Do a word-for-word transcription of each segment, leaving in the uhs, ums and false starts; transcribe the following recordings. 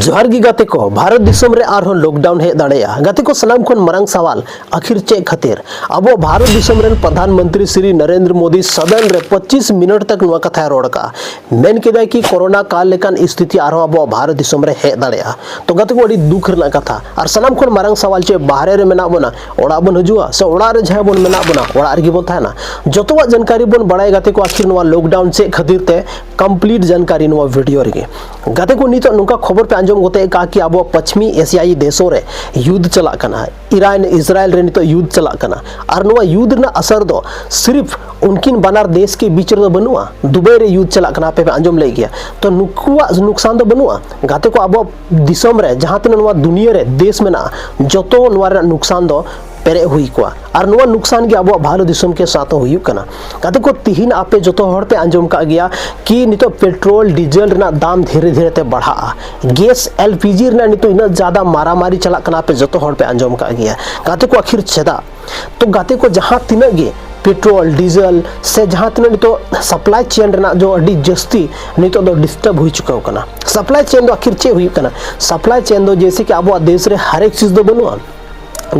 ᱡᱚᱦᱟᱨ ᱜᱮ ᱜᱟᱛᱮ ᱠᱚ, ᱵᱷᱟᱨᱚᱛ ᱫᱤᱥᱚᱢ ᱨᱮ ᱟᱨᱦᱚᱸ ᱞᱚᱠᱰᱟᱣᱩᱱ ᱦᱮᱡ ᱫᱟᱲᱮᱭᱟᱜᱼᱟ᱾ ᱜᱟᱛᱮ ᱠᱚ, ᱥᱟᱱᱟᱢ ᱠᱷᱚᱱ ᱢᱟᱨᱟᱝ ᱥᱟᱣᱟᱞ, ᱟᱹᱠᱷᱤᱨ ᱪᱮᱫ ᱠᱷᱟᱹᱛᱤᱨ ᱟᱵᱚ ᱵᱷᱟᱨᱚᱛ ᱫᱤᱥᱚᱢ ᱨᱮᱱ ᱯᱨᱚᱫᱷᱟᱱ ᱢᱚᱱᱛᱨᱤ ᱥᱨᱤ ᱱᱚᱨᱮᱱᱫᱨᱚ ᱢᱳᱫᱤ ᱥᱚᱫᱚᱱ ᱨᱮ ᱯᱚᱸᱪᱤᱥ ᱢᱤᱱᱤᱴ ᱛᱟᱠ ᱱᱚᱣᱟ ᱠᱟᱛᱷᱟᱭ ᱨᱚᱲ ᱟᱠᱟᱫᱼᱟ? ᱢᱮᱱ ᱠᱮᱫᱟᱭ ᱠᱤ ᱠᱳᱨᱳᱱᱟ ᱠᱟᱞ ᱞᱮᱠᱟᱱ ᱥᱛᱷᱤᱛᱤ ᱟᱨᱦᱚᱸ ᱟᱵᱚᱣᱟᱜ ᱵᱷᱟᱨᱚᱛ ᱫᱤᱥᱚᱢ ᱨᱮ ᱦᱮᱡ ᱫᱟᱲᱮᱭᱟᱜᱼᱟ᱾ ᱛᱚ ᱜᱟᱛᱮ ᱠᱚ, ᱟᱹᱰᱤ ᱫᱩᱠ ᱨᱮᱱᱟᱜ ᱠᱟᱛᱷᱟ᱾ ᱟᱨ ᱥᱟᱱᱟᱢ ᱠᱷᱚᱱ ᱢᱟᱨᱟᱝ ᱥᱟᱣᱟᱞ, ᱪᱮᱫ ᱵᱟᱦᱨᱮ ᱨᱮ ᱢᱮᱱᱟᱜ ᱵᱚᱱᱟ, ᱚᱲᱟᱜ ᱵᱚᱱ ᱦᱤᱡᱩᱜᱼᱟ, ᱥᱮ ᱚᱲᱟᱜ ᱨᱮ ᱡᱟᱦᱟᱸᱭ ᱵᱚᱱ ᱢᱮᱱᱟᱜ ᱵᱚᱱᱟ, ᱚᱲᱟᱜ ᱨᱮᱜᱮ ᱵᱚᱱ ᱛᱟᱦᱮᱱᱟ? ᱡᱚᱛᱚᱣᱟᱜ ᱡᱟᱱᱠᱟᱨᱤ ᱵᱚᱱ ᱵᱟᱲᱟᱭᱟ ᱜᱟᱛᱮ ᱠᱚ, ᱟᱹᱠᱷᱤᱨ ᱱᱚᱣᱟ ᱞᱚᱠᱰᱟᱣᱩᱱ ᱪᱮᱫ ᱠᱷᱟᱹᱛᱤᱨ ᱛᱮ᱾ ᱠᱚᱢᱯᱞᱤᱴ ᱡᱟᱱᱠᱟᱨᱤ ᱱᱚᱣᱟ ᱵᱷᱤᱰᱤᱭᱳ ᱨᱮᱜᱮ᱾ ᱜᱟᱛᱮ ᱠᱚ, ᱱᱤᱛᱚᱜ ᱱᱚᱝᱠᱟ ᱠᱷᱚᱵᱚᱨ ᱯᱮ ᱟᱸᱡᱚᱢ ᱜᱚᱛᱮ ᱠᱟᱜ ᱠᱤ ᱟᱵᱚ ᱯᱟᱪᱷᱢᱤ ᱮᱥᱤᱭᱟᱭᱤ ᱫᱮᱥᱚ ᱨᱮ ᱭᱩᱫᱷ ᱪᱟᱞᱟᱜ ᱠᱟᱱᱟ, ᱤᱨᱟᱱ ᱤᱥᱨᱟᱭᱮᱞ ᱨᱮ ᱱᱤᱛᱚᱜ ᱭᱩᱫᱷ ᱪᱟᱞᱟᱜ ᱠᱟᱱᱟ᱾ ᱟᱨ ᱱᱚᱣᱟ ᱭᱩᱫᱷ ᱨᱮᱱᱟᱜ ᱟᱥᱟᱨ ᱫᱚ ᱥᱤᱨᱯᱷ ᱩᱱᱠᱤᱱ ᱵᱟᱱᱟᱨ ᱫᱮᱥ ᱠᱮ ᱵᱤᱪ ᱨᱮᱫᱚ ᱵᱟᱹᱱᱩᱜᱼᱟ᱾ ᱫᱩᱵᱟᱭ ᱨᱮ ᱭᱩᱫᱷ ᱪᱟᱞᱟᱜ ᱠᱟᱱᱟ, ᱟᱯᱮ ᱯᱮ ᱟᱸᱡᱚᱢ ᱞᱮᱫ ᱜᱮᱭᱟ᱾ ᱛᱚ ᱱᱩᱠᱩᱣᱟᱜ ᱱᱩᱠᱥᱟᱱ ᱫᱚ ᱵᱟᱹᱱᱩᱜᱼᱟ᱾ ᱜᱟᱛᱮ ᱠᱚ, ᱟᱵᱚ ᱫᱤᱥᱚᱢ ᱨᱮ ᱡᱟᱦᱟᱸ ᱛᱤᱱᱟᱹᱜ ᱱᱚᱣᱟ ᱫᱩᱱᱤᱭᱟᱹ ᱨᱮ ᱫᱮᱥ ᱢᱮᱱᱟᱜᱼᱟ, ᱡᱚᱛᱚ ᱱᱚᱣᱟ ᱨᱮᱱᱟᱜ ᱱᱩᱠᱥᱟᱱ ᱫᱚ ᱯᱮᱨᱮᱡ ᱦᱩᱭ ᱠᱚᱜᱼᱟ᱾ ᱟᱨ ᱱᱚᱣᱟ ᱱᱩᱠᱥᱟᱱ ᱜᱮ ᱟᱵᱚᱣᱟᱜ ᱵᱷᱟᱨᱚᱛ ᱫᱤᱥᱚᱢ ᱠᱮ ᱥᱟᱛ ᱦᱚᱸ ᱦᱩᱭᱩᱜ ᱠᱟᱱᱟ᱾ ᱜᱟᱛᱮ ᱠᱚ, ᱛᱤᱦᱤᱧ ᱟᱯᱮ ᱡᱚᱛᱚ ᱦᱚᱲ ᱯᱮ ᱟᱸᱡᱚᱢ ᱠᱟᱜ ᱜᱮᱭᱟ ᱠᱤ ᱱᱤᱛᱚᱜ ᱯᱮᱴᱨᱳᱞ ᱰᱤᱡᱮᱞ ᱨᱮᱱᱟᱜ ᱫᱟᱢ ᱫᱷᱤᱨᱮ ᱫᱷᱤᱨᱮ ᱛᱮ ᱵᱟᱲᱦᱟᱜᱼᱟ, ᱜᱮᱥ ᱮᱞ ᱯᱤ ᱡᱤ ᱨᱮᱱᱟᱜ ᱱᱤᱛᱚᱜ ᱤᱱᱟᱹᱜ ᱡᱟᱫᱟ ᱢᱟᱨᱟᱢᱟᱨᱤ ᱪᱟᱞᱟᱜ ᱠᱟᱱᱟ, ᱟᱯᱮ ᱡᱚᱛᱚ ᱦᱚᱲ ᱯᱮ ᱟᱸᱡᱚᱢ ᱠᱟᱜ ᱜᱮᱭᱟ᱾ ᱜᱟᱛᱮ ᱠᱚ, ᱟᱹᱠᱷᱤᱨ ᱪᱮᱫᱟᱜ? ᱛᱚ ᱜᱟᱛᱮ ᱠᱚ, ᱡᱟᱦᱟᱸ ᱛᱤᱱᱟᱹᱜ ᱜᱮ ᱯᱮᱴᱨᱳᱞ ᱰᱤᱡᱮᱞ ᱥᱮ ᱡᱟᱦᱟᱸ ᱛᱤᱱᱟᱹᱜ ᱱᱤᱛᱚᱜ ᱥᱟᱯᱞᱟᱭ ᱪᱮᱱ ᱨᱮᱱᱟᱜ ᱡᱚ ᱟᱹᱰᱤ ᱡᱟᱹᱥᱛᱤ ᱱᱤᱛᱚᱜ ᱫᱚ ᱰᱤᱥᱴᱟᱨᱵ ᱦᱩᱭ ᱪᱩᱠᱟᱹᱣ ᱠᱟᱱᱟ᱾ ᱥᱟᱯᱞᱟᱭ ᱪᱮᱱ ᱫᱚ ᱟᱹᱠᱷᱤᱨ ᱪᱮᱫ ᱦᱩᱭᱩᱜ ᱠᱟᱱᱟ? ᱥᱟᱯᱞᱟᱭ ᱪᱮᱱ ᱫᱚ ᱡᱮᱭᱥᱮ ᱠᱤ ᱟᱵᱚᱣᱟᱜ ᱫᱮᱥ ᱨᱮ ᱦᱟᱨ ᱮᱠ ᱪᱤᱡᱽ ᱫᱚ ᱵᱟᱹᱱᱩᱜᱼᱟ,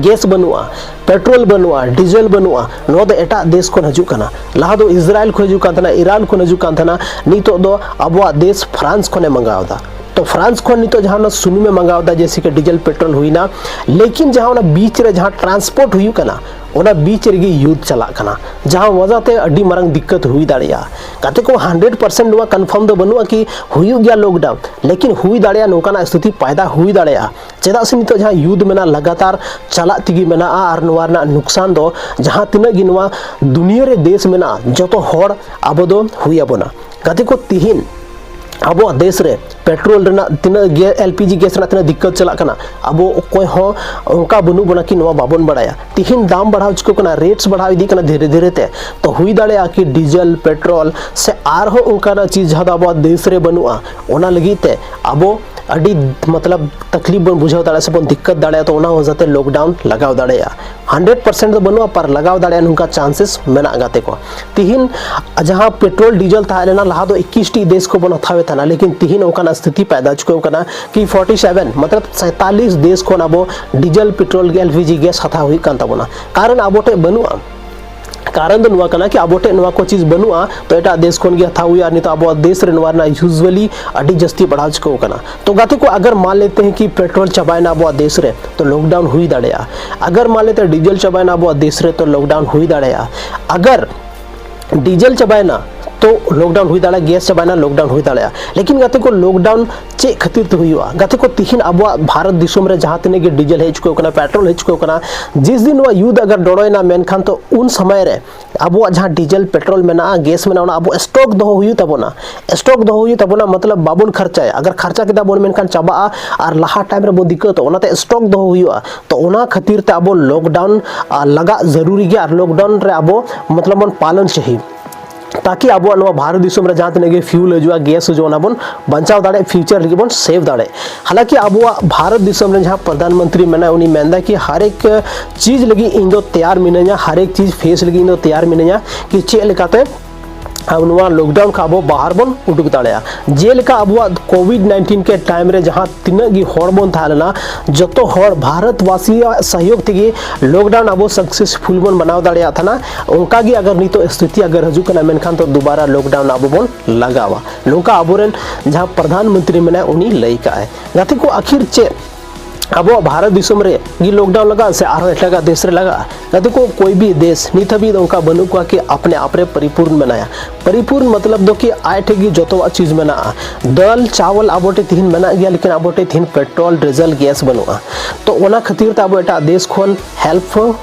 ᱜᱮᱥ ᱵᱟᱹᱱᱩᱜᱼᱟ, ᱯᱮᱴᱨᱳᱞ ᱵᱟᱹᱱᱩᱜᱼᱟ, ᱰᱤᱡᱮᱞ ᱵᱟᱹᱱᱩᱜᱼᱟ, ᱱᱚᱣᱟ ᱫᱚ ᱮᱴᱟᱜ ᱫᱮᱥ ᱠᱷᱚᱱ ᱦᱤᱡᱩᱜ ᱠᱟᱱᱟ᱾ ᱞᱟᱦᱟ ᱫᱚ ᱤᱥᱨᱟᱭᱮᱞ ᱠᱷᱚᱱ ᱦᱤᱡᱩᱜ ᱠᱟᱱ ᱛᱟᱦᱮᱱᱟ, ᱤᱨᱟᱱ ᱠᱷᱚᱱ ᱦᱤᱡᱩᱜ ᱠᱟᱱ ᱛᱟᱦᱮᱱᱟ, ᱱᱤᱛᱚᱜ ᱫᱚ ᱟᱵᱚᱣᱟᱜ ᱫᱮᱥ ᱯᱷᱨᱟᱱᱥ ᱠᱷᱚᱱᱮ ᱢᱟᱸᱜᱟᱣ ᱮᱫᱟ᱾ ᱛᱚ ᱯᱷᱨᱟᱱᱥ ᱠᱷᱚᱱ ᱱᱤᱛᱚᱜ ᱡᱟᱦᱟᱸ ᱚᱱᱟ ᱥᱩᱱᱩᱢᱮ ᱢᱟᱸᱜᱟᱣ ᱮᱫᱟ, ᱡᱮᱭᱥᱮ ᱠᱤ ᱰᱤᱡᱮᱞ ᱯᱮᱴᱨᱳᱞ ᱦᱩᱭᱱᱟ, ᱞᱮᱠᱤᱱ ᱡᱟᱦᱟᱸ ᱚᱱᱟ ᱵᱤᱪ ᱨᱮ ᱡᱟᱦᱟᱸ ᱴᱨᱟᱱᱥᱯᱳᱨᱴ ᱦᱩᱭᱩᱜ ᱠᱟᱱᱟ, ᱚᱱᱟ ᱵᱤᱪ ᱨᱮᱜᱮ ᱭᱩᱫᱷ ᱪᱟᱞᱟᱜ ᱠᱟᱱᱟ, ᱡᱟᱦᱟᱸ ᱣᱟᱡᱟ ᱛᱮ ᱟᱹᱰᱤ ᱢᱟᱨᱟᱝ ᱫᱤᱠᱠᱟᱛ ᱦᱩᱭ ᱫᱟᱲᱮᱭᱟᱜᱼᱟ᱾ ᱜᱟᱛᱮ ᱠᱚ, ᱦᱟᱱᱰᱨᱮᱰ ᱯᱟᱨᱥᱮᱱᱴ ᱱᱚᱣᱟ ᱠᱚᱱᱯᱷᱟᱨᱢ ᱫᱚ ᱵᱟᱹᱱᱩᱜᱼᱟ ᱠᱤ ᱦᱩᱭᱩᱜ ᱜᱮᱭᱟ ᱞᱚᱠᱰᱟᱣᱩᱱ, ᱞᱮᱠᱤᱱ ᱦᱩᱭ ᱫᱟᱲᱮᱭᱟᱜᱼᱟ, ᱱᱚᱝᱠᱟᱱᱟᱜ ᱥᱛᱷᱤᱛᱤ ᱯᱟᱭᱫᱟ ᱦᱩᱭ ᱫᱟᱲᱮᱭᱟᱜᱼᱟ᱾ ᱪᱮᱫᱟᱜ ᱥᱮ ᱱᱤᱛᱚᱜ ᱡᱟᱦᱟᱸ ᱭᱩᱫᱷ ᱢᱮᱱᱟᱜᱼᱟ, ᱞᱟᱜᱟᱛᱟᱨ ᱪᱟᱞᱟᱜ ᱛᱮᱜᱮ ᱢᱮᱱᱟᱜᱼᱟ᱾ ᱟᱨ ᱱᱚᱣᱟ ᱨᱮᱱᱟᱜ ᱱᱩᱠᱥᱟᱱ ᱫᱚ ᱡᱟᱦᱟᱸ ᱛᱤᱱᱟᱹᱜ ᱜᱮ ᱱᱚᱣᱟ ᱫᱩᱱᱤᱭᱟᱹ ᱨᱮ ᱫᱮᱥ ᱢᱮᱱᱟᱜᱼᱟ, ᱡᱚᱛᱚ ᱦᱚᱲ ᱟᱵᱚ ᱫᱚ ᱦᱩᱭ ᱟᱵᱚᱱᱟ᱾ ᱜᱟᱛᱮ ᱠᱚ, ᱛᱤᱦᱤᱧ ᱟᱵᱚᱣᱟᱜ ᱫᱮᱥ ᱨᱮ ᱯᱮᱴᱨᱳᱞ ᱨᱮᱱᱟᱜ ᱛᱤᱱᱟᱹᱜ ᱜᱮ, ᱮᱞ ᱯᱤ ᱡᱤ ᱜᱮᱥ ᱨᱮᱱᱟᱜ ᱛᱤᱱᱟᱹᱜ ᱫᱤᱠᱠᱟᱛ ᱪᱟᱞᱟᱜ ᱠᱟᱱᱟ, ᱟᱵᱚ ᱚᱠᱚᱭ ᱦᱚᱸ ᱚᱱᱠᱟ ᱵᱟᱹᱱᱩᱜ ᱵᱚᱱᱟ ᱠᱤ ᱱᱚᱣᱟ ᱵᱟᱵᱚᱱ ᱵᱟᱲᱟᱭᱟ᱾ ᱛᱤᱦᱤᱧ ᱫᱟᱢ ᱵᱟᱲᱦᱟᱣ ᱪᱤᱠᱟᱹᱜ ᱠᱟᱱᱟ, ᱨᱮᱴᱥ ᱵᱟᱲᱦᱟᱣ ᱤᱫᱤᱜ ᱠᱟᱱᱟ ᱫᱷᱤᱨᱮ ᱫᱷᱤᱨᱮ ᱛᱮ᱾ ᱛᱚ ᱦᱩᱭ ᱫᱟᱲᱮᱭᱟᱜᱼᱟ ᱠᱤ ᱰᱤᱡᱮᱞ, ᱯᱮᱴᱨᱳᱞ ᱥᱮ ᱟᱨᱦᱚᱸ ᱚᱱᱠᱟᱱᱟᱜ ᱪᱤᱡᱽ ᱡᱟᱦᱟᱸ ᱫᱚ ᱟᱵᱚᱣᱟᱜ ᱫᱮᱥ ᱨᱮ ᱵᱟᱹᱱᱩᱜᱼᱟ, ᱚᱱᱟ ᱞᱟᱹᱜᱤᱫ ᱛᱮ ᱟᱵᱚ ᱟᱹᱰᱤ ᱢᱚᱛᱞᱚᱵ ᱛᱟᱠᱞᱤᱯ ᱵᱚᱱ ᱵᱩᱡᱷᱟᱹᱣ ᱫᱟᱲᱮᱭᱟᱜᱼᱟ ᱥᱮ ᱵᱚᱱ ᱫᱤᱠᱠᱟᱛ ᱫᱟᱲᱮᱭᱟᱜᱼᱟ, ᱛᱚ ᱚᱱᱟ ᱦᱚᱸ ᱡᱟᱛᱮ ᱞᱚᱠᱰᱟᱣᱱ ᱞᱟᱜᱟᱣ ᱫᱟᱲᱮᱭᱟᱜᱼᱟ᱾ ᱦᱟᱱᱰᱨᱮᱰ ᱯᱟᱨᱥᱮᱱᱴ ᱫᱚ ᱵᱟᱹᱱᱩᱜᱼᱟ, ᱯᱟᱨ ᱞᱟᱜᱟᱣ ᱫᱟᱲᱮᱭᱟᱜᱼᱟ ᱱᱚᱝᱠᱟ ᱪᱟᱱᱥᱮᱥ ᱢᱮᱱᱟᱜ ᱜᱟᱛᱮ ᱠᱚ᱾ ᱛᱤᱦᱤᱧ ᱡᱟᱦᱟᱸ ᱯᱮᱴᱨᱳᱞ ᱰᱤᱡᱮᱞ ᱛᱟᱦᱮᱸ ᱞᱮᱱᱟ ᱞᱟᱦᱟ ᱫᱚ ᱤᱠᱤᱥ ᱴᱤ ᱫᱮᱥ ᱠᱚ ᱵᱚᱱ ᱦᱟᱛᱟᱣᱮᱫ ᱛᱟᱦᱮᱱᱟ, ᱞᱮᱠᱤᱱ ᱛᱤᱦᱤᱧ ᱚᱱᱠᱟᱱᱟᱜ ᱥᱛᱷᱤᱛᱤ ᱯᱟᱭᱫᱟ ᱪᱩᱠᱟᱹᱣ ᱠᱟᱱᱟ ᱠᱤ ᱯᱷᱚᱨᱴᱤ ᱥᱮᱵᱷᱮᱱ ᱢᱚᱛᱞᱚᱵ ᱥᱟᱭᱛᱟᱞᱤᱥ ᱫᱮᱥ ᱠᱷᱚᱱ ᱟᱵᱚ ᱰᱤᱡᱮᱞ ᱯᱮᱴᱨᱳᱞ ᱜᱮ ᱮᱞ ᱯᱤ ᱡᱤ ᱜᱮᱥ ᱦᱟᱛᱟᱣ ᱦᱩᱭᱩᱜ ᱠᱟᱱ ᱛᱟᱵᱚᱱᱟ, ᱠᱟᱨᱚᱱ ᱟᱵᱚ ᱴᱷᱮᱱ ᱵᱟᱹᱱᱩᱜᱼᱟ᱾ ᱠᱟᱨᱚᱱ ᱫᱚ ᱱᱚᱣᱟ ᱠᱟᱱᱟ ᱠᱤ ᱟᱵᱚ ᱴᱷᱮᱱ ᱱᱚᱣᱟ ᱠᱚ ᱪᱤᱡᱽ ᱵᱟᱹᱱᱩᱜᱼᱟ, ᱛᱚ ᱮᱴᱟᱜ ᱫᱮᱥ ᱠᱷᱚᱱ ᱜᱮ ᱦᱟᱛᱟᱣ ᱦᱩᱭᱩᱜᱼᱟ᱾ ᱟᱨ ᱱᱤᱛᱚᱜ ᱟᱵᱚᱣᱟᱜ ᱫᱮᱥ ᱨᱮ ᱱᱚᱣᱟ ᱨᱮᱱᱟᱜ ᱤᱭᱩᱡᱩᱣᱟᱞᱤ ᱟᱹᱰᱤ ᱡᱟᱹᱥᱛᱤ ᱵᱟᱲᱦᱟᱣ ᱪᱩᱠᱟᱹᱣ ᱠᱟᱱᱟ᱾ ᱛᱚ ᱜᱟᱛᱮ ᱠᱚ, ᱟᱜᱟᱨ ᱢᱟᱱ ᱞᱮᱛᱮ ᱦᱮᱸ ᱠᱤ ᱯᱮᱴᱨᱳᱞ ᱪᱟᱵᱟᱭᱮᱱᱟ ᱟᱵᱚᱣᱟᱜ ᱫᱮᱥ ᱨᱮ, ᱛᱚ ᱞᱚᱠᱰᱟᱣᱱ ᱦᱩᱭ ᱫᱟᱲᱮᱭᱟᱜᱼᱟ᱾ ᱟᱜᱟᱨ ᱢᱟᱱ ᱞᱮᱛᱮ ᱰᱤᱡᱮᱞ ᱪᱟᱵᱟᱭᱮᱱᱟ ᱟᱵᱚᱣᱟᱜ ᱫᱮᱥ ᱨᱮ, ᱛᱚ ᱞᱚᱠᱰᱟᱣᱱ ᱦᱩᱭ ᱫᱟᱲᱮᱭᱟᱜᱼᱟ᱾ ᱟᱜᱟᱨ ᱰᱤᱡᱮᱞ ᱪᱟᱵᱟᱭᱮᱱᱟ ᱛᱚ ᱞᱚᱠᱰᱟᱣᱱ ᱦᱩᱭ ᱫᱟᱲᱮᱭᱟᱜᱼᱟ, ᱜᱮᱥ ᱪᱟᱵᱟᱭᱮᱱᱟ ᱞᱚᱠᱰᱟᱣᱱ ᱦᱩᱭ ᱫᱟᱲᱮᱭᱟᱜᱼᱟ᱾ ᱞᱮᱠᱤᱱ ᱜᱟᱛᱮ ᱠᱚ, ᱞᱚᱠᱰᱟᱣᱱ ᱪᱮᱫ ᱠᱷᱟᱹᱛᱤᱨ ᱛᱮ ᱦᱩᱭᱩᱜᱼᱟ? ᱜᱟᱛᱮ ᱠᱚ, ᱛᱤᱦᱤᱧ ᱟᱵᱚᱣᱟᱜ ᱵᱷᱟᱨᱚᱛ ᱫᱤᱥᱚᱢ ᱨᱮ ᱡᱟᱦᱟᱸ ᱛᱤᱱᱟᱹᱜ ᱜᱮ ᱰᱤᱡᱮᱞ ᱦᱮᱡ ᱪᱩᱠᱟᱹᱣ ᱠᱟᱱᱟ, ᱯᱮᱴᱨᱳᱞ ᱦᱮᱡ ᱪᱩᱠᱟᱹᱣ ᱠᱟᱱᱟ, ᱡᱤᱥ ᱫᱤᱱ ᱱᱚᱣᱟ ᱭᱩᱫᱷ ᱟᱜᱟᱨ ᱰᱚᱲᱚᱭᱮᱱᱟ, ᱢᱮᱱᱠᱷᱟᱱ ᱛᱚ ᱩᱱ ᱥᱚᱢᱚᱭ ᱨᱮ ᱟᱵᱚᱣᱟᱜ ᱡᱟᱦᱟᱸ ᱰᱤᱡᱮᱞ ᱯᱮᱴᱨᱳᱞ ᱢᱮᱱᱟᱜᱼᱟ, ᱜᱮᱥ ᱢᱮᱱᱟᱜᱼᱟ, ᱚᱱᱟ ᱟᱵᱚ ᱥᱴᱚᱠ ᱫᱚᱦᱚ ᱦᱩᱭᱩᱜ ᱛᱟᱵᱚᱱᱟ᱾ ᱥᱴᱚᱠ ᱫᱚᱦᱚ ᱦᱩᱭᱩᱜ ᱛᱟᱵᱚᱱᱟ, ᱢᱚᱛᱞᱚᱵ ᱵᱟᱵᱚᱱ ᱠᱷᱟᱨᱪᱟᱭᱟ᱾ ᱟᱜᱟᱨ ᱠᱷᱟᱨᱪᱟ ᱠᱮᱫᱟ ᱵᱚᱱ ᱢᱮᱱᱠᱷᱟᱱ ᱪᱟᱵᱟᱜᱼᱟ, ᱟᱨ ᱞᱟᱦᱟ ᱴᱟᱭᱤᱢ ᱨᱮᱵᱚᱱ ᱫᱤᱠᱠᱟᱹᱛᱚᱜᱼᱟ, ᱚᱱᱟᱛᱮ ᱥᱴᱚᱠ ᱫᱚᱦᱚ ᱦᱩᱭᱩᱜᱼᱟ᱾ ᱛᱚ ᱚᱱᱟ ᱠᱷᱟᱹᱛᱤᱨ ᱛᱮ ᱟᱵᱚ ᱞᱚᱠᱰᱟᱣᱱ ᱞᱟᱜᱟᱜ ᱡᱟᱹᱨᱩᱨᱤ ᱜᱮᱭᱟ, ᱟᱨ ᱞᱚᱠᱰᱟᱣᱱ ᱨᱮ ᱟᱵᱚ ᱢᱚᱛᱞᱚᱵ ᱵᱚᱱ ᱯᱟᱞᱚᱱ ᱪᱟᱹᱦᱤ, ᱛᱟᱠᱤ ᱟᱵᱚᱣᱟᱜ ᱱᱚᱣᱟ ᱵᱷᱟᱨᱚᱛ ᱫᱤᱥᱚᱢ ᱨᱮ ᱡᱟᱦᱟᱸ ᱛᱤᱱᱟᱹᱜ ᱜᱮ ᱯᱷᱤᱭᱩᱞ ᱦᱤᱡᱩᱜᱼᱟ, ᱜᱮᱥ ᱦᱤᱡᱩᱜᱼᱟ, ᱚᱱᱟ ᱵᱚᱱ ᱵᱟᱧᱪᱟᱣ ᱫᱟᱲᱮᱭᱟᱜ, ᱯᱷᱤᱭᱩᱪᱟᱨ ᱞᱟᱹᱜᱤᱫ ᱵᱚᱱ ᱥᱮᱵᱷ ᱫᱟᱲᱮᱭᱟᱜ᱾ ᱦᱟᱞᱟᱸᱠᱤ ᱟᱵᱚᱣᱟᱜ ᱵᱷᱟᱨᱚᱛ ᱫᱤᱥᱚᱢ ᱨᱮ ᱡᱟᱦᱟᱸ ᱯᱨᱚᱫᱷᱟᱱ ᱢᱚᱱᱛᱨᱤ ᱢᱮᱱᱟᱭ, ᱩᱱᱤ ᱢᱮᱱᱫᱟ ᱠᱤ ᱦᱟᱨ ᱮᱠ ᱪᱤᱡᱽ ᱞᱟᱹᱜᱤᱫ ᱤᱧ ᱫᱚ ᱛᱮᱭᱟᱨ ᱢᱤᱱᱟᱹᱧᱟ, ᱦᱟᱨ ᱮᱠ ᱪᱤᱡᱽ ᱯᱷᱮᱥ ᱞᱟᱹᱜᱤᱫ ᱤᱧ ᱫᱚ ᱛᱮᱭᱟᱨ ᱢᱤᱱᱟᱹᱧᱟ ᱠᱤ ᱪᱮᱫ ᱞᱮᱠᱟᱛᱮ ᱟᱵᱚ ᱱᱚᱣᱟ ᱞᱚᱠᱰᱟᱣᱱ ᱠᱷᱚᱱ ᱟᱵᱚ ᱵᱟᱦᱟᱨ ᱵᱚᱱ ᱩᱰᱩᱠ ᱫᱟᱲᱮᱭᱟᱜᱼᱟ᱾ ᱡᱮᱞᱮᱠᱟ ᱟᱵᱚᱣᱟᱜ ᱠᱳᱵᱷᱤᱰ ᱱᱟᱭᱤᱱᱴᱤᱱ ᱠᱮ ᱴᱟᱭᱤᱢ ᱨᱮ ᱡᱟᱦᱟᱸ ᱛᱤᱱᱟᱹᱜ ᱜᱮ ᱦᱚᱲ ᱵᱚᱱ ᱛᱟᱦᱮᱸ ᱞᱮᱱᱟ, ᱡᱚᱛᱚ ᱦᱚᱲ ᱵᱷᱟᱨᱚᱛ ᱵᱟᱥᱤᱭᱟᱜ ᱥᱚᱦᱭᱳᱜᱽ ᱛᱮᱜᱮ ᱞᱚᱠᱰᱟᱣᱱ ᱟᱵᱚ ᱥᱟᱠᱥᱮᱥᱯᱷᱩᱞ ᱵᱚᱱ ᱢᱟᱱᱟᱣ ᱫᱟᱲᱮᱭᱟᱜ ᱛᱟᱦᱮᱱᱟ᱾ ᱚᱱᱠᱟ ᱜᱮ ᱟᱜᱟᱨ ᱱᱤᱛᱚᱜ ᱥᱛᱷᱤᱛᱤ ᱟᱜᱟᱨ ᱦᱤᱡᱩᱜ ᱠᱟᱱᱟ, ᱢᱮᱱᱠᱷᱟᱱ ᱛᱚ ᱫᱩᱵᱟᱨᱟ ᱞᱚᱠᱰᱟᱣᱱ ᱟᱵᱚ ᱵᱚᱱ ᱞᱟᱜᱟᱣᱟ, ᱱᱚᱝᱠᱟ ᱟᱵᱚᱨᱮᱱ ᱡᱟᱦᱟᱸ ᱯᱨᱚᱫᱷᱟᱱ ᱢᱚᱱᱛᱨᱤ ᱢᱮᱱᱟᱭ ᱩᱱᱤ ᱞᱟᱹᱭ ᱠᱟᱜᱼᱟᱭ᱾ ᱜᱟᱛᱮ ᱠᱚ, ᱟᱹᱠᱷᱤᱨ ᱪᱮᱫ ᱟᱵᱚᱣᱟᱜ ᱵᱷᱟᱨᱚᱛ ᱫᱤᱥᱚᱢ ᱨᱮ ᱜᱮ ᱞᱚᱠᱰᱟᱣᱱ ᱞᱟᱜᱟᱜᱼᱟ ᱥᱮ ᱟᱨᱦᱚᱸ ᱮᱴᱟᱜᱟᱜ ᱫᱮᱥ ᱨᱮ ᱞᱟᱜᱟᱜᱼᱟ? ᱜᱟᱛᱮ ᱠᱚ, ᱠᱚᱭ ᱵᱤ ᱫᱮᱥ ᱱᱤᱛ ᱦᱟᱹᱵᱤᱡ ᱫᱚ ᱚᱱᱠᱟ ᱵᱟᱹᱱᱩᱜ ᱠᱚᱣᱟ ᱠᱤ ᱟᱯᱱᱮ ᱟᱯ ᱨᱮ ᱯᱚᱨᱤᱯᱩᱨᱱ ᱢᱮᱱᱟᱭᱟ᱾ ᱯᱚᱨᱤᱯᱩᱨᱱ ᱢᱚᱛᱞᱚᱵ ᱫᱚ ᱠᱤ ᱟᱡ ᱴᱷᱮᱡ ᱜᱮ ᱡᱚᱛᱚᱣᱟᱜ ᱪᱤᱡᱽ ᱢᱮᱱᱟᱜᱼᱟ᱾ ᱫᱟᱹᱞ ᱪᱟᱣᱞ ᱟᱵᱚ ᱴᱷᱮᱡ ᱛᱤᱦᱤᱧ ᱢᱮᱱᱟᱜ ᱜᱮᱭᱟ, ᱞᱮᱠᱤᱱ ᱟᱵᱚ ᱴᱷᱮᱡ ᱛᱤᱦᱤᱧ ᱯᱮᱴᱨᱳᱞ, ᱰᱤᱡᱮᱞ, ᱜᱮᱥ ᱵᱟᱹᱱᱩᱜᱼᱟ᱾ ᱛᱚ ᱚᱱᱟ ᱠᱷᱟᱹᱛᱤᱨ ᱛᱮ ᱟᱵᱚ ᱮᱴᱟᱜ ᱫᱮᱥ ᱠᱷᱚᱱ ᱦᱮᱞᱯ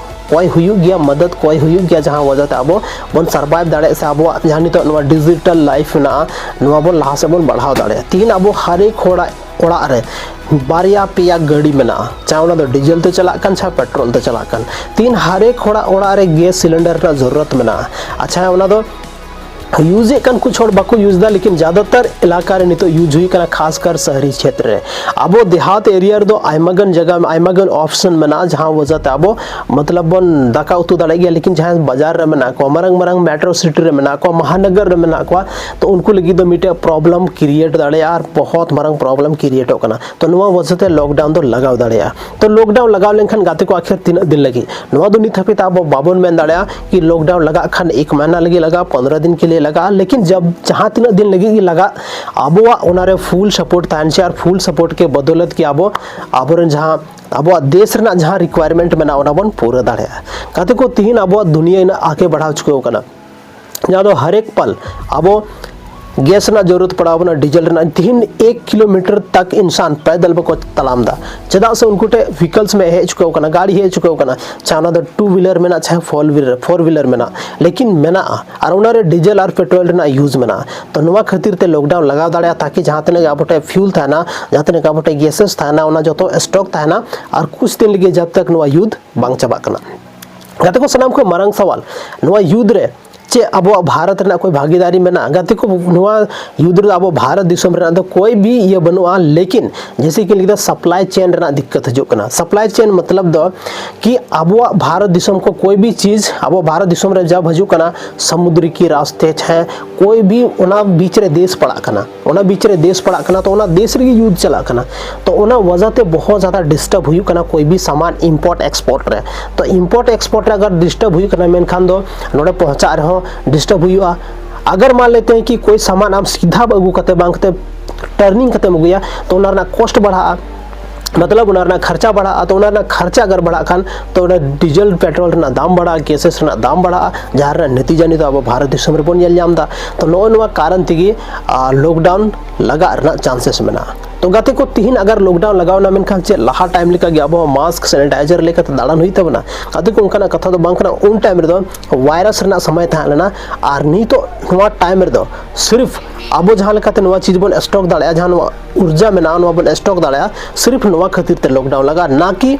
ᱠᱚᱭ ᱦᱩᱭᱩᱜ ᱜᱮᱭᱟ, ᱢᱚᱫᱚᱫ ᱠᱚᱭ ᱦᱩᱭᱩᱜ ᱜᱮᱭᱟ, ᱡᱟᱦᱟᱸ ᱣᱟᱡᱟ ᱛᱮ ᱟᱵᱚ ᱵᱚᱱ ᱥᱟᱨᱵᱟᱭᱤᱵᱷ ᱫᱟᱲᱮᱭᱟᱜ ᱥᱮ ᱟᱵᱚᱣᱟᱜ ᱡᱟᱦᱟᱸ ᱱᱤᱛᱚᱜ ᱱᱚᱣᱟ ᱰᱤᱡᱤᱴᱟᱞ ᱞᱟᱭᱤᱯᱷ ᱢᱮᱱᱟᱜᱼᱟ, ᱱᱚᱣᱟ ᱵᱚᱱ ᱞᱟᱦᱟ ᱥᱮᱫ ᱵᱚᱱ ᱵᱟᱲᱦᱟᱣ ᱫᱟᱲᱮᱭᱟᱜᱼᱟ᱾ ᱛᱤᱦᱤᱧ ᱟᱵᱚ ᱦᱟᱨ ᱮᱠ ᱦᱚᱲᱟᱜ ᱚᱲᱟᱜ ᱨᱮ ᱵᱟᱨᱭᱟ ᱯᱮᱭᱟ ᱜᱟᱹᱰᱤ ᱢᱮᱱᱟᱜᱼᱟ, ᱪᱟᱦᱮ ᱚᱱᱟ ᱫᱚ ᱰᱤᱡᱮᱞ ᱛᱮ ᱪᱟᱞᱟᱜ ᱠᱟᱱ, ᱪᱟᱦᱮ ᱯᱮᱴᱨᱳᱞ ᱛᱮ ᱪᱟᱞᱟᱜ ᱠᱟᱱ᱾ ᱛᱤᱦᱤᱧ ᱦᱟᱨ ᱮᱠ ᱦᱚᱲᱟᱜ ᱚᱲᱟᱜ ᱨᱮ ᱜᱮᱥ ᱥᱤᱞᱤᱱᱰᱟᱨ ᱨᱮᱱᱟᱜ ᱡᱚᱨᱩᱨᱟᱛ ᱢᱮᱱᱟᱜᱼᱟ᱾ ᱟᱪᱪᱷᱟ, ᱚᱱᱟ ᱫᱚ ᱤᱭᱩᱡᱽ ᱮᱫ ᱠᱟᱱ ᱠᱩᱪ ᱦᱚᱲ ᱵᱟᱠᱚ ᱤᱭᱩᱡᱽ ᱮᱫᱟ, ᱞᱮᱠᱤᱱ ᱡᱟᱫᱟᱛᱟᱨ ᱮᱞᱟᱠᱟ ᱨᱮ ᱱᱤᱛᱚᱜ ᱤᱭᱩᱡᱽ ᱦᱩᱭᱩᱜ ᱠᱟᱱᱟ, ᱠᱷᱟᱥ ᱠᱟᱨ ᱥᱟᱦᱟᱨᱤ ᱠᱷᱮᱛᱨᱮ ᱨᱮ᱾ ᱟᱵᱚ ᱫᱮᱦᱟᱛ ᱮᱨᱤᱭᱟ ᱨᱮᱫᱚ ᱟᱭᱢᱟ ᱜᱟᱱ ᱡᱟᱭᱜᱟ, ᱟᱭᱢᱟ ᱜᱟᱱ ᱚᱯᱥᱚᱱ ᱢᱮᱱᱟᱜᱼᱟ, ᱡᱟᱦᱟᱸ ᱣᱟᱡᱟ ᱛᱮ ᱟᱵᱚ ᱢᱚᱛᱞᱚᱵ ᱵᱚᱱ ᱫᱟᱠᱟ ᱩᱛᱩ ᱫᱟᱲᱮᱭᱟᱜ ᱜᱮᱭᱟ, ᱞᱮᱠᱤᱱ ᱡᱟᱦᱟᱸᱭ ᱵᱟᱡᱟᱨ ᱨᱮ ᱢᱮᱱᱟᱜ ᱠᱚᱣᱟ, ᱢᱟᱨᱟᱝ ᱢᱟᱨᱟᱝ ᱢᱮᱴᱨᱳ ᱥᱤᱴᱤ ᱨᱮ ᱢᱮᱱᱟᱜ ᱠᱚᱣᱟ, ᱢᱟᱦᱟᱱᱚᱜᱚᱨ ᱨᱮ ᱢᱮᱱᱟᱜ ᱠᱚᱣᱟ, ᱛᱚ ᱩᱱᱠᱩ ᱞᱟᱹᱜᱤᱫ ᱫᱚ ᱢᱤᱫᱴᱮᱡ ᱯᱨᱚᱵᱞᱮᱢ ᱠᱨᱤᱭᱮᱴ ᱫᱟᱲᱮᱭᱟᱜᱼᱟ ᱟᱨ ᱵᱚᱦᱚᱛ ᱢᱟᱨᱟᱝ ᱯᱨᱚᱵᱞᱮᱢ ᱠᱨᱤᱭᱮᱴᱚᱜ ᱠᱟᱱᱟ᱾ ᱛᱚ ᱱᱚᱣᱟ ᱣᱟᱡᱟ ᱛᱮ ᱞᱚᱠᱰᱟᱣᱱ ᱫᱚ ᱞᱟᱜᱟᱣ ᱫᱟᱲᱮᱭᱟᱜᱼᱟ᱾ ᱛᱚ ᱞᱚᱠᱰᱟᱣᱱ ᱞᱟᱜᱟᱣ ᱞᱮᱱᱠᱷᱟᱱ ᱜᱟᱛᱮ ᱠᱚ ᱟᱠᱷᱤᱨ ᱛᱤᱱᱟᱹᱜ ᱫᱤᱱ ᱞᱟᱹᱜᱤᱫ? ᱱᱚᱣᱟ ᱫᱚ ᱱᱤᱛ ᱦᱟᱹᱵᱤᱡ ᱛᱮ ᱟᱵᱚ ᱵᱟᱵᱚᱱ ᱢᱮᱱ ᱫᱟᱲᱮᱭᱟᱜᱼᱟ ᱠᱤ ᱞᱚᱠᱰᱟᱣᱱ ᱞᱟᱜᱟᱜ ᱠᱷᱟᱱ ᱮᱠ ᱢᱟᱦᱱᱟ ᱞᱟᱹᱜᱤᱫ ᱞᱟᱜᱟᱜᱼᱟ, ᱯᱚᱱᱫᱽᱨᱚ ᱫᱤᱱ ᱠᱮ ᱞᱤᱭᱮ ᱞᱟᱜᱟᱜᱼᱟ, ᱞᱮᱠᱤᱱ ᱡᱟᱵ ᱡᱟᱦᱟᱸ ᱛᱤᱱᱟᱹᱜ ᱫᱤᱱ ᱞᱟᱹᱜᱤᱫ ᱜᱮ ᱞᱟᱜᱟᱜ, ᱟᱵᱚᱣᱟᱜ ᱚᱱᱟᱨᱮ ᱯᱷᱩᱞ ᱥᱟᱯᱳᱨᱴ ᱛᱟᱦᱮᱱ ᱪᱟᱹᱦᱤᱭᱮ ᱟᱨ ᱯᱷᱩᱞ ᱥᱟᱯᱳᱨᱴ ᱠᱮ ᱵᱚᱫᱚᱞᱚᱛ ᱠᱤ ᱟᱵᱚ ᱟᱵᱚᱨᱮᱱ ᱡᱟᱦᱟᱸ ᱟᱵᱚᱣᱟᱜ ᱫᱮᱥ ᱨᱮᱱᱟᱜ ᱡᱟᱦᱟᱸ ᱨᱤᱠᱣᱟᱭᱟᱨᱢᱮᱱᱴ ᱢᱮᱱᱟᱜᱼᱟ, ᱚᱱᱟ ᱵᱚᱱ ᱯᱩᱨᱟᱹ ᱫᱟᱲᱮᱭᱟᱜᱼᱟ᱾ ᱜᱟᱛᱮ ᱠᱚ, ᱛᱤᱦᱤᱧ ᱟᱵᱚᱣᱟᱜ ᱫᱩᱱᱤᱭᱟᱹ ᱤᱱᱟᱹᱜ ᱟᱜᱮ ᱵᱟᱲᱦᱟᱣ ᱪᱩᱠᱟᱹᱣ ᱠᱟᱱᱟ, ᱡᱟᱦᱟᱸ ᱫᱚ ᱦᱟᱨᱮᱠ ᱯᱟᱞ ᱟᱵᱚ ᱜᱮᱥ ᱨᱮᱱᱟᱜ ᱡᱚᱨᱩᱨᱟᱛ ᱯᱟᱲᱟᱣ ᱵᱚᱱᱟ, ᱰᱤᱡᱮᱞ ᱨᱮᱱᱟᱜ᱾ ᱛᱤᱦᱤᱧ ᱮᱠ ᱠᱤᱞᱳᱢᱤᱴᱟᱨ ᱛᱟᱠ ᱤᱱᱥᱟᱱ ᱯᱟᱭᱫᱟᱞ ᱵᱟᱠᱚ ᱛᱟᱲᱟᱢ ᱮᱫᱟ᱾ ᱪᱮᱫᱟᱜ ᱥᱮ ᱩᱱᱠᱩ ᱴᱷᱮᱱ ᱵᱷᱤᱠᱟᱞᱥ ᱢᱮ ᱦᱮᱡ ᱪᱩᱠᱟᱹᱣ ᱠᱟᱱᱟ, ᱜᱟᱹᱰᱤ ᱦᱮᱡ ᱪᱩᱠᱟᱹᱣ ᱠᱟᱱᱟ, ᱪᱟᱦᱮ ᱚᱱᱟ ᱫᱚ ᱴᱩ ᱦᱩᱭᱞᱟᱨ ᱢᱮᱱᱟᱜ, ᱪᱟᱦᱮ ᱯᱷᱳᱨ ᱦᱩᱭᱞᱟᱨ, ᱯᱷᱳᱨ ᱦᱩᱭᱞᱟᱨ ᱢᱮᱱᱟᱜ, ᱞᱮᱠᱤᱱ ᱢᱮᱱᱟᱜᱼᱟ᱾ ᱟᱨ ᱚᱱᱟᱨᱮ ᱰᱤᱡᱮᱞ ᱟᱨ ᱯᱮᱴᱨᱳᱞ ᱨᱮᱱᱟᱜ ᱤᱭᱩᱡᱽ ᱢᱮᱱᱟᱜᱼᱟ᱾ ᱛᱚ ᱱᱚᱣᱟ ᱠᱷᱟᱹᱛᱤᱨ ᱛᱮ ᱞᱚᱠᱰᱟᱣᱱ ᱞᱟᱜᱟᱣ ᱫᱟᱲᱮᱭᱟᱜᱼᱟ, ᱛᱟᱠᱤ ᱡᱟᱦᱟᱸ ᱛᱤᱱᱟᱹᱜ ᱜᱮ ᱟᱵᱚ ᱴᱷᱮᱱ ᱯᱷᱤᱭᱩᱞ ᱛᱟᱦᱮᱱᱟ, ᱡᱟᱦᱟᱸ ᱛᱤᱱᱟᱹᱜ ᱜᱮ ᱟᱵᱚ ᱴᱷᱮᱱ ᱜᱮᱥᱮᱥ ᱛᱟᱦᱮᱱᱟ, ᱚᱱᱟ ᱡᱚᱛᱚ ᱥᱴᱚᱠ ᱛᱟᱦᱮᱱᱟ ᱟᱨ ᱠᱩᱪ ᱫᱤᱱ ᱞᱟᱹᱜᱤᱫ ᱡᱟᱵ ᱛᱟᱠ ᱱᱚᱣᱟ ᱭᱩᱫᱽ ᱵᱟᱝ ᱪᱟᱵᱟᱜ ᱠᱟᱱᱟ᱾ ᱜᱟᱛᱮ ᱠᱚ, ᱥᱟᱱᱟᱢ ᱠᱷᱚᱱ ᱢᱟᱨᱟᱝ ᱥᱟᱣᱟᱞ, ᱱᱚᱣᱟ ᱭᱩᱫᱽ ᱨᱮ ᱪᱮᱫ ᱟᱵᱚᱣᱟᱜ ᱵᱷᱟᱨᱚᱛ ᱨᱮᱱᱟᱜ ᱠᱳᱭ ᱵᱷᱟᱜᱤᱫᱟᱨᱤ ᱢᱮᱱᱟᱜᱼᱟ? ᱜᱟᱛᱮ ᱠᱚ, ᱱᱚᱣᱟ ᱭᱩᱫᱽ ᱨᱮᱫᱚ ᱟᱵᱚ ᱵᱷᱟᱨᱚᱛ ᱫᱤᱥᱚᱢ ᱨᱮᱱᱟᱜ ᱫᱚ ᱠᱳᱭ ᱵᱤ ᱤᱭᱟᱹ ᱵᱟᱹᱱᱩᱜᱼᱟ, ᱞᱮᱠᱤᱱ ᱡᱮᱭᱥᱮ ᱠᱤ ᱞᱟᱹᱭ ᱠᱮᱫᱟ, ᱥᱟᱯᱞᱟᱭ ᱪᱮᱱ ᱨᱮᱱᱟᱜ ᱫᱤᱠᱠᱟᱛ ᱦᱤᱡᱩᱜ ᱠᱟᱱᱟ᱾ ᱥᱟᱯᱞᱟᱭ ᱪᱮᱱ ᱢᱚᱛᱞᱚᱵ ᱫᱚ ᱠᱤ ᱟᱵᱚᱣᱟᱜ ᱵᱷᱟᱨᱚᱛ ᱫᱤᱥᱚᱢ ᱠᱚ ᱠᱳᱭ ᱵᱤ ᱪᱤᱡᱽ ᱟᱵᱚ ᱵᱷᱟᱨᱚᱛ ᱫᱤᱥᱚᱢ ᱨᱮ ᱡᱟᱵ ᱦᱤᱡᱩᱜ ᱠᱟᱱᱟ, ᱥᱟᱢᱩᱫᱨᱤᱠᱤ ᱨᱟᱥᱛᱮ ᱪᱟᱦᱮ ᱠᱳᱭ ᱵᱤ ᱚᱱᱟ ᱵᱤᱪ ᱨᱮ ᱫᱮᱥ ᱯᱟᱲᱟᱜ ᱠᱟᱱᱟ, ᱚᱱᱟ ᱵᱤᱪ ᱨᱮ ᱫᱮᱥ ᱯᱟᱲᱟᱜ ᱠᱟᱱᱟ, ᱛᱚ ᱚᱱᱟ ᱫᱮᱥ ᱨᱮᱜᱮ ᱭᱩᱫᱽ ᱪᱟᱞᱟᱜ ᱠᱟᱱᱟ᱾ ᱛᱚ ᱚᱱᱟ ᱣᱟᱡᱟ ᱛᱮ ᱵᱚᱦᱚᱛ ᱡᱟᱫᱟ ᱰᱤᱥᱴᱟᱨᱵ ᱦᱩᱭᱩᱜ ᱠᱟᱱᱟ ᱠᱳᱭ ᱵᱤ ᱥᱟᱢᱟᱱ ᱤᱢᱯᱳᱨᱴ ᱮᱠᱥᱯᱳᱨᱴ ᱨᱮ᱾ ᱛᱚ ᱤᱢᱯᱳᱨᱴ ᱮᱠᱥᱯᱳᱨᱴ ᱨᱮ ᱟᱜᱟᱨ ᱰᱤᱥᱴᱟᱨᱵ ᱦᱩᱭᱩᱜ ᱠᱟᱱᱟ, ᱢᱮᱱᱠᱷᱟᱱ ᱫᱚ ᱱᱚᱰᱮ ᱯᱚᱦᱪᱟᱜ ᱨᱮᱦᱚᱸ ᱰᱤᱥᱴᱟᱨᱵ ᱦᱩᱭᱩᱜᱼᱟ᱾ ᱟᱜᱟᱨ ᱢᱟᱱ ᱞᱮᱛᱮ ᱦᱮᱸ ᱠᱤ ᱠᱳᱭ ᱥᱟᱢᱟᱱ ᱟᱢ ᱥᱤᱫᱷᱟ ᱟᱹᱜᱩ ᱠᱟᱛᱮ ᱵᱟᱝ ᱠᱟᱛᱮ ᱴᱟᱨᱱᱤᱝ ᱠᱟᱛᱮᱢ ᱟᱹᱜᱩᱭᱟ, ᱛᱚ ᱚᱱᱟ ᱨᱮᱱᱟᱜ ᱠᱚᱥᱴ ᱵᱟᱲᱦᱟᱜᱼᱟ, ᱢᱚᱛᱞᱚᱵ ᱚᱱᱟ ᱨᱮᱱᱟᱜ ᱠᱷᱟᱨᱪᱟ ᱵᱟᱲᱦᱟᱜᱼᱟ᱾ ᱛᱚ ᱚᱱᱟ ᱨᱮᱱᱟᱜ ᱠᱷᱟᱨᱪᱟ ᱟᱜᱟᱨ ᱵᱟᱲᱦᱟᱜ ᱠᱷᱟᱱ, ᱛᱚ ᱚᱱᱟ ᱰᱤᱡᱮᱞ ᱯᱮᱴᱨᱳᱞ ᱨᱮᱱᱟᱜ ᱫᱟᱢ ᱵᱟᱲᱦᱟᱜᱼᱟ, ᱜᱮᱥᱮᱥ ᱨᱮᱱᱟᱜ ᱫᱟᱢ ᱵᱟᱲᱦᱟᱜᱼᱟ, ᱡᱟᱦᱟᱸ ᱨᱮᱱᱟᱜ ᱱᱟᱛᱤᱡᱟ ᱱᱤᱛᱚᱜ ᱟᱵᱚ ᱵᱷᱟᱨᱚᱛ ᱫᱤᱥᱚᱢ ᱨᱮᱵᱚᱱ ᱧᱮᱞ ᱧᱟᱢ ᱮᱫᱟ᱾ ᱛᱚ ᱱᱚᱜᱼᱚ ᱱᱚᱣᱟ ᱠᱟᱨᱚᱱ ᱛᱮᱜᱮ ᱞᱚᱠᱰᱟᱣᱱ ᱞᱟᱜᱟᱜ ᱨᱮᱱᱟᱜ ᱪᱟᱱᱥᱮᱥ ᱢᱮᱱᱟᱜᱼᱟ᱾ ᱛᱚ ᱜᱟᱛᱮ ᱠᱚ, ᱛᱤᱦᱤᱧ ᱟᱜᱟᱨ ᱞᱚᱠᱰᱟᱣᱱ ᱞᱟᱜᱟᱣ ᱮᱱᱟ, ᱢᱮᱱᱠᱷᱟᱱ ᱪᱮᱫ ᱞᱟᱦᱟ ᱴᱟᱭᱤᱢ ᱞᱮᱠᱟ ᱜᱮ ᱟᱵᱚ ᱦᱚᱸ ᱢᱟᱥᱠ, ᱥᱮᱱᱤᱴᱟᱭᱡᱟᱨ ᱞᱮᱠᱟᱛᱮ ᱫᱟᱬᱟᱱ ᱦᱩᱭᱩᱜ ᱛᱟᱵᱚᱱᱟ? ᱜᱟᱛᱮ ᱠᱚ, ᱚᱱᱠᱟᱱᱟᱜ ᱠᱟᱛᱷᱟ ᱫᱚ ᱵᱟᱝ ᱠᱟᱱᱟ᱾ ᱩᱱ ᱴᱟᱭᱤᱢ ᱨᱮᱫᱚ ᱵᱷᱟᱭᱨᱟᱥ ᱨᱮᱱᱟᱜ ᱥᱚᱢᱚᱭ ᱛᱟᱦᱮᱸ ᱞᱮᱱᱟ, ᱟᱨ ᱱᱤᱛᱚᱜ ᱱᱚᱣᱟ ᱴᱟᱭᱤᱢ ᱨᱮᱫᱚ ᱥᱤᱨᱯᱷ ᱟᱵᱚ ᱡᱟᱦᱟᱸ ᱞᱮᱠᱟᱛᱮ ᱱᱚᱣᱟ ᱪᱤᱡᱽ ᱵᱚᱱ ᱥᱴᱚᱠ ᱫᱟᱲᱮᱭᱟᱜᱼᱟ, ᱡᱟᱦᱟᱸ ᱱᱚᱣᱟ ᱩᱨᱡᱟ ᱢᱮᱱᱟᱜᱼᱟ, ᱱᱚᱣᱟ ᱵᱚᱱ ᱥᱴᱚᱠ ᱫᱟᱲᱮᱭᱟᱜᱼᱟ, ᱥᱤᱨᱯᱷ ᱱᱚᱣᱟ ᱠᱷᱟᱹᱛᱤᱨ ᱛᱮ ᱞᱚᱠᱰᱟᱣᱩᱱ ᱞᱟᱜᱟᱜᱼᱟ, ᱱᱟ ᱠᱤ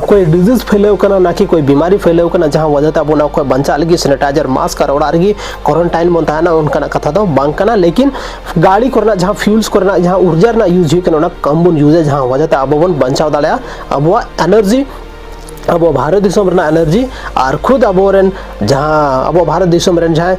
ᱠᱳᱭ ᱰᱤᱡᱤᱡᱽ ᱯᱷᱟᱹᱭᱞᱟᱹᱣ ᱠᱟᱱᱟ, ᱱᱟ ᱠᱤ ᱠᱳᱭ ᱵᱤᱢᱟᱨᱤ ᱯᱷᱟᱹᱭᱞᱟᱹᱣ ᱠᱟᱱᱟ, ᱡᱟᱦᱟᱸ ᱚᱡᱮ ᱛᱮ ᱟᱵᱚ ᱱᱚᱣᱟ ᱠᱷᱚᱱ ᱵᱟᱧᱪᱟᱜ ᱞᱟᱹᱜᱤᱫ ᱥᱮᱱᱤᱴᱟᱭᱡᱟᱨ, ᱢᱟᱥᱠ ᱟᱨ ᱚᱲᱟᱜ ᱨᱮᱜᱮ ᱠᱚᱨᱮᱱᱴᱟᱭᱤᱱ ᱵᱚᱱ ᱛᱟᱦᱮᱱᱟ, ᱚᱱᱠᱟᱱᱟᱜ ᱠᱟᱛᱷᱟ ᱫᱚ ᱵᱟᱝ ᱠᱟᱱᱟ᱾ ᱞᱮᱠᱤᱱ ᱜᱟᱹᱲᱤ ᱠᱚᱨᱮᱱᱟᱜ ᱡᱟᱦᱟᱸ ᱯᱷᱤᱭᱩᱞᱥ ᱠᱚᱨᱮᱱᱟᱜ ᱡᱟᱦᱟᱸ ᱩᱨᱡᱟ ᱨᱮᱱᱟᱜ ᱤᱭᱩᱡᱽ ᱦᱩᱭᱩᱜ ᱠᱟᱱᱟ, ᱚᱱᱟ ᱠᱚᱢ ᱵᱚᱱ ᱤᱭᱩᱡᱟ, ᱡᱟᱦᱟᱸ ᱚᱡᱮ ᱛᱮ ᱟᱵᱚ ᱵᱚᱱ ᱵᱟᱧᱪᱟᱣ ᱫᱟᱲᱮᱭᱟᱜᱼᱟ ᱟᱵᱚᱣᱟᱜ ᱮᱱᱟᱨᱡᱤ, ᱟᱵᱚ ᱵᱷᱟᱨᱚᱛ ᱫᱤᱥᱚᱢ ᱨᱮᱱᱟᱜ ᱮᱱᱟᱨᱡᱤ ᱟᱨ ᱠᱷᱩᱫ ᱟᱵᱚᱨᱮᱱ ᱡᱟᱦᱟᱸ ᱟᱵᱚ ᱵᱷᱟᱨᱚᱛ ᱫᱤᱥᱚᱢ ᱨᱮᱱ ᱡᱟᱦᱟᱸᱭ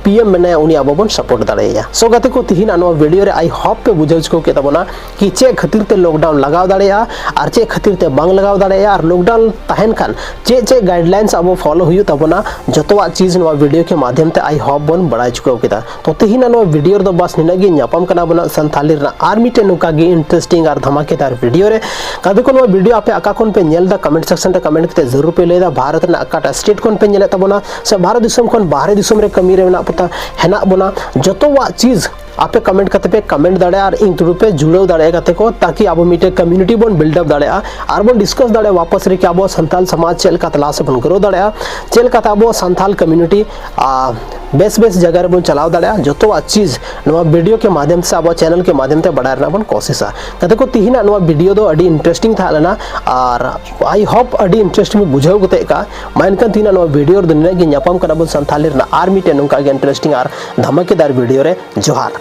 ᱯᱤ ᱮᱢ ᱢᱮᱱᱟᱭᱟ, ᱩᱱᱤ ᱟᱵᱚ ᱵᱚᱱ ᱥᱟᱯᱳᱨᱴ ᱫᱟᱲᱮᱭᱟᱭᱟ᱾ ᱥᱳ ᱜᱟᱛᱮ ᱠᱚ, ᱛᱤᱦᱤᱧᱟᱜ ᱱᱚᱣᱟ ᱵᱷᱤᱰᱤᱭᱳ ᱨᱮ ᱟᱭ ᱦᱳᱯ ᱯᱮ ᱵᱩᱡᱷᱟᱹᱣ ᱪᱩᱠᱟᱹᱣ ᱠᱮᱫ ᱛᱟᱵᱚᱱᱟ ᱠᱤ ᱪᱮᱫ ᱠᱷᱟᱹᱛᱤᱨ ᱛᱮ ᱞᱚᱠᱰᱟᱣᱩᱱ ᱞᱟᱜᱟᱣ ᱫᱟᱲᱮᱭᱟᱜᱼᱟ ᱟᱨ ᱪᱮᱫ ᱠᱷᱟᱹᱛᱤᱨ ᱛᱮ ᱵᱟᱝ ᱞᱟᱜᱟᱣ ᱫᱟᱲᱮᱭᱟᱜᱼᱟ, ᱟᱨ ᱞᱚᱠᱰᱟᱣᱩᱱ ᱛᱟᱦᱮᱱ ᱠᱷᱟᱱ ᱪᱮᱫ ᱪᱮᱫ ᱜᱟᱭᱤᱰᱞᱟᱭᱤᱱᱥ ᱟᱵᱚ ᱯᱷᱚᱞᱳ ᱦᱩᱭᱩᱜ ᱛᱟᱵᱚᱱᱟ, ᱡᱚᱛᱚᱣᱟᱜ ᱪᱤᱡᱽ ᱱᱚᱣᱟ ᱵᱷᱤᱰᱤᱭᱳ ᱠᱮ ᱢᱟᱫᱷᱭᱚᱢ ᱛᱮ ᱟᱭ ᱦᱳᱯ ᱵᱚᱱ ᱵᱟᱲᱟᱭ ᱪᱩᱠᱟᱹᱣ ᱠᱮᱫᱟ᱾ ᱛᱚ ᱛᱤᱦᱤᱧᱟᱜ ᱱᱚᱣᱟ ᱵᱷᱤᱰᱤᱭᱳ ᱨᱮᱫᱚ ᱵᱟᱥ ᱱᱤᱱᱟᱹᱜ ᱜᱮ᱾ ᱧᱟᱯᱟᱢ ᱠᱟᱱᱟ ᱵᱚᱱ ᱥᱟᱱᱛᱷᱟᱞᱤ ᱨᱮᱱᱟᱜ ᱟᱨ ᱢᱤᱫᱴᱮᱱ ᱱᱚᱝᱠᱟ ᱜᱮ ᱤᱱᱴᱟᱨᱮᱥᱴᱤᱝ ᱟᱨ ᱫᱷᱟᱢᱟᱠᱮᱫᱟᱨ ᱵᱷᱤᱰᱤᱭᱳ ᱨᱮ᱾ ᱜᱟᱛᱮ ᱠᱚ, ᱱᱚᱣᱟ ᱵᱷᱤᱰᱤᱭᱳ ᱟᱯᱮ ᱚᱠᱟ ᱠᱷᱚᱱ ᱯᱮ ᱧᱮᱞ ᱮᱫᱟ, ᱠᱚᱢᱮᱱᱴ ᱥᱮᱠᱥᱚᱱ ᱨᱮ ᱠᱚᱢᱮᱱᱴ ᱠᱟᱛᱮ ᱡᱟᱹᱨᱩᱲ ᱯᱮ ᱞᱟᱹᱭ ᱮᱫᱟ᱾ ᱵᱷᱟᱨᱚᱛ ᱨᱮᱱᱟᱜ ᱚᱠᱟᱴᱟᱜ ᱥᱴᱮᱴ ᱠᱷᱚᱱ ᱯᱮ ᱧᱮᱞᱮᱫ ᱛᱟᱵᱚᱱᱟ ᱥᱮ ᱵᱷᱟᱨᱚᱛ ᱫᱤᱥᱚᱢ ᱠᱷᱚᱱ ᱵᱟᱦᱨᱮ ᱫᱤᱥᱚᱢ ᱨᱮ ᱠᱟᱹᱢᱤ ᱨᱮ ᱢᱮᱱᱟᱜ ᱯᱚᱛᱟ ᱦᱮᱱᱟᱜ ᱵᱚᱱᱟ, ᱡᱚᱛᱚᱣᱟᱜ ᱪᱤᱡᱽ ᱟᱯᱮ ᱠᱚᱢᱮᱱᱴ ᱠᱟᱛᱮ ᱯᱮ ᱠᱚᱢᱮᱱᱴ ᱫᱟᱲᱮᱭᱟᱜᱼᱟ ᱟᱨ ᱤᱧ ᱛᱩᱞᱩᱡ ᱯᱮ ᱡᱩᱲᱟᱹᱣ ᱫᱟᱲᱮᱭᱟᱜᱼᱟ ᱜᱟᱛᱮ ᱠᱚ, ᱛᱟᱠᱤ ᱟᱵᱚ ᱢᱤᱫᱴᱮᱱ ᱠᱚᱢᱤᱭᱩᱱᱤᱴᱤ ᱵᱚᱱ ᱵᱤᱞᱰ ᱟᱯ ᱫᱟᱲᱮᱭᱟᱜᱼᱟ ᱟᱨ ᱵᱚᱱ ᱰᱤᱥᱠᱟᱥ ᱫᱟᱲᱮᱭᱟᱜᱼᱟ ᱣᱟᱯᱟᱥ ᱨᱮ ᱠᱤ ᱟᱵᱚ ᱥᱟᱱᱛᱟᱞ ᱥᱚᱢᱟᱡᱽ ᱪᱮᱫ ᱞᱮᱠᱟᱛᱮ ᱞᱟᱦᱟ ᱥᱮᱫ ᱵᱚᱱ ᱜᱨᱳ ᱫᱟᱲᱮᱭᱟᱜᱼᱟ, ᱪᱮᱫ ᱞᱮᱠᱟᱛᱮ ᱟᱵᱚ ᱥᱟᱱᱛᱟᱞ ᱠᱚᱢᱤᱭᱩᱱᱤᱴᱤ ᱵᱮᱥ ᱵᱮᱥ ᱡᱟᱭᱜᱟ ᱨᱮᱵᱚᱱ ᱪᱟᱞᱟᱣ ᱫᱟᱲᱮᱭᱟᱜᱼᱟ᱾ ᱡᱚᱛᱚᱣᱟᱜ ᱪᱤᱡᱽ ᱱᱚᱣᱟ ᱵᱷᱤᱰᱤᱭᱳ ᱠᱮ ᱢᱟᱫᱷᱭᱚᱢ ᱥᱮ ᱟᱵᱚ ᱪᱮᱱᱮᱞ ᱠᱮ ᱢᱟᱫᱷᱭᱚᱢ ᱛᱮ ᱵᱟᱲᱟᱭ ᱨᱮᱱᱟᱜ ᱵᱚᱱ ᱠᱳᱥᱤᱥᱟ᱾ ᱜᱟᱛᱮ ᱠᱚ, ᱛᱤᱦᱤᱧᱟᱜ ᱱᱚᱣᱟ ᱵᱷᱤᱰᱤᱭᱳ ᱫᱚ ᱟᱹᱰᱤ ᱤᱱᱴᱟᱨᱮᱥᱴᱤᱝ ᱛᱟᱦᱮᱸ ᱞᱮᱱᱟ ᱟᱨ ᱟᱭ ᱦᱳᱯ ᱟᱹᱰᱤ ᱤᱱᱴᱟᱨᱮᱥᱴᱤᱝ ᱵᱩᱡᱷᱟᱹᱣ ᱠᱟᱛᱮ ᱠᱟ᱾ ᱢᱟ ᱮᱱᱠᱷᱟᱱ ᱛᱤᱦᱤᱧᱟᱜ ᱱᱚᱣᱟ ᱵᱷᱤᱰᱤᱭᱳ ᱨᱮᱫᱚ ᱱᱤᱱᱟᱹᱜ ᱜᱮ᱾ ᱧᱟᱯᱟᱢ ᱠᱟᱱᱟ ᱵᱚᱱ ᱥᱟᱱᱛᱷᱟᱞᱤ ᱨᱮᱱᱟᱜ ᱟᱨ ᱢᱤᱫᱴᱮᱱ ᱱᱚᱝᱠᱟ ᱜᱮ ᱤᱱᱴᱟᱨᱮᱥᱴᱤᱝ ᱟᱨ ᱫᱷᱟᱢᱟᱠᱮᱫᱟᱨ ᱵᱷᱤᱰᱤᱭᱳ ᱨᱮ᱾ ᱡᱚᱦᱟᱨ᱾